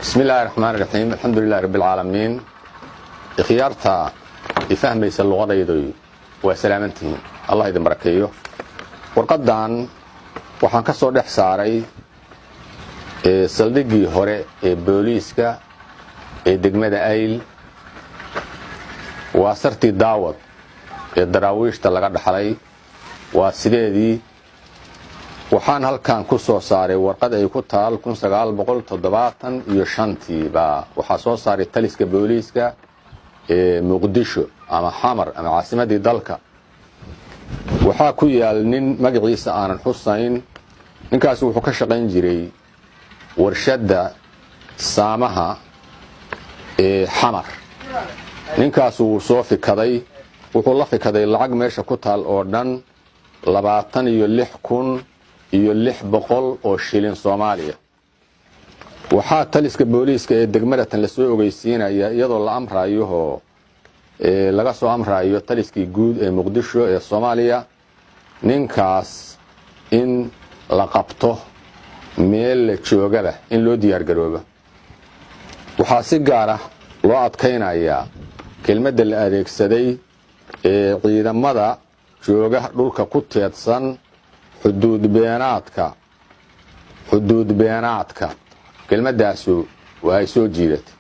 Bismi Illaahi Raxmaan Raxiim, alxamdu lilahi Rabbi alcaalamiin. Ikhyaarta ifahmaysa luqadaydu waa salaamantihiin, Allah idin barakeeyo. Warqaddan waxaan ka soo dhex saaray saldhiggii hore ee booliiska ee degmada Ayl. Waa sartii Daawad ee Daraawiishta laga dhaxlay, waa sideedii. Waxaan halkan ku soo saaray warqad ay ku taal 1975-tii baa waxaa soo saaray taliska booliiska ee Muqdisho ama Xamar ama caasimadii dalka. Waxaa ku yaal nin magaciisa aanan xusayn. Ninkaasi wuxuu ka shaqayn jiray warshadda saamaha ee Xamar. Ninkaas wuu soo fikaday, wuxuu la fikaday lacag meesha ku taal oo dhan 26,600 oo shilin Soomaaliya. Waxaa taliska booliiska ee degmadatan lasoo ogeysiinaya, iyadoo la amrayooo laga soo amrayo taliskii guud ee Muqdisho ee Soomaaliya, ninkaas in la qabto meel la joogaba, in loo diyaargaroobo. Waxaa si gaar ah loo adkaynayaa kelmadda la adeegsaday ee ciidamada jooga dhulka ku teedsan xuduud beenaadka. Xuduud beenaadka, kelmaddaasu waa ay soo jiidatay.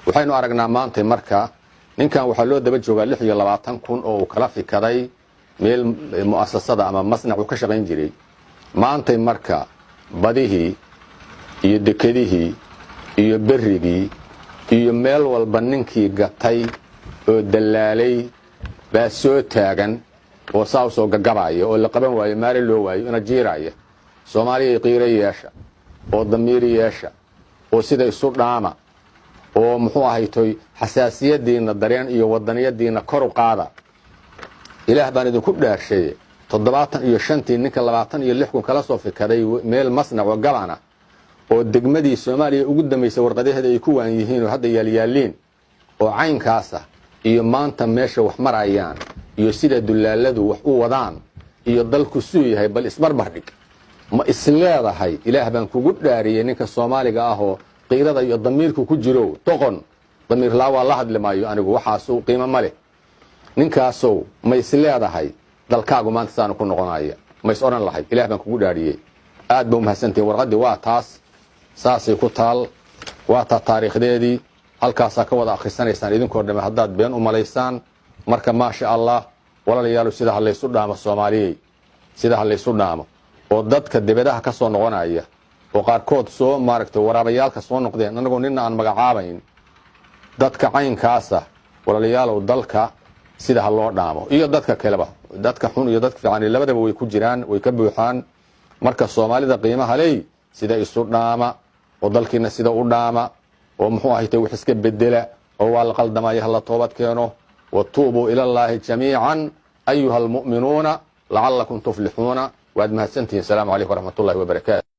Waxaynu aragnaa maanta marka ninkan waxaa loo daba joogaa 26,000 oo uu kala fikaday meel mu'asasada ama masnac uu ka shaqayn jiray. Maantay marka badihii iyo dekedihii iyo berrigii iyo meel walba ninkii gatay oo dallaalay baa soo taagan oo saa usoo gagabaya oo la qaban waayo, maali loo waayo, ina jiiraya. Soomaaliya, qiiro yeesha oo damiir yeesha oo sida isu dhaama oo muxuu ahaytoy xasaasiyadiinna dareen iyo wadaniyadiinna kor u qaada. Ilaah baan idinku dhaarshay, 75-tii ninka 26,000 kala soo fikaday meel masnac oo gabana oo degmadii Soomaaliya ugu dambaysay warqadaheeda ay ku waan yihiin oo hadda yaalyaaliin oo caynkaasa, iyo maanta meesha wax marayaan iyo sida dulaaladu wax u wadaan iyo dalku suu yahay, bal isbarbar dhig. Ma isleedahay, Ilaah baan kugu dhaariyey, ninka Soomaaliga ahoo qiirada iyo damiirku ku jiro, doqon damiir laa waa la hadli maayo anigu, waxaasu qiimo ma leh, ninkaasow ma isleedahay dalkaagu maanta saanu ku noqonaya? Ma is odhan lahayd? Ilaah baan kugu dhaariyey. Aad ba umahadsantihin. Warqaddii waa taas, saasay ku taal, waa taa taariikhdeedii. Halkaasaa ka wada akhrisanaysaan idinkoo dhamme haddaad been u malaysaan. Marka maasha Allah, walaalayaalu, sida ha laysu dhaamo. Soomaaliyey, sida ha laysu dhaamo oo dadka dibadaha ka soo noqonaya oo qaarkood soo maaragtay waraabayaalka soo noqdeen, anagoo nina aan magacaabayn, dadka caynkaasa, walaalayaalow, dalka sida ha loo dhaamo. Iyo dadka kaleba, dadka xun iyo dadka fiican labadaba way ku jiraan, way ka buuxaan. Marka Soomaalida qiimaha ley, sida isu dhaama oo dalkiina sida u dhaama oo muxuu ahaytay wax iska bedela oo waa la qaldamaya, hala toobad keeno. Watuubuu ila Allaahi jamiican ayuha almu'minuuna lacalakum tuflixuuna. Waad mahadsantihiin. Asalaamu calaykum waraxmatullahi wabarakaatu.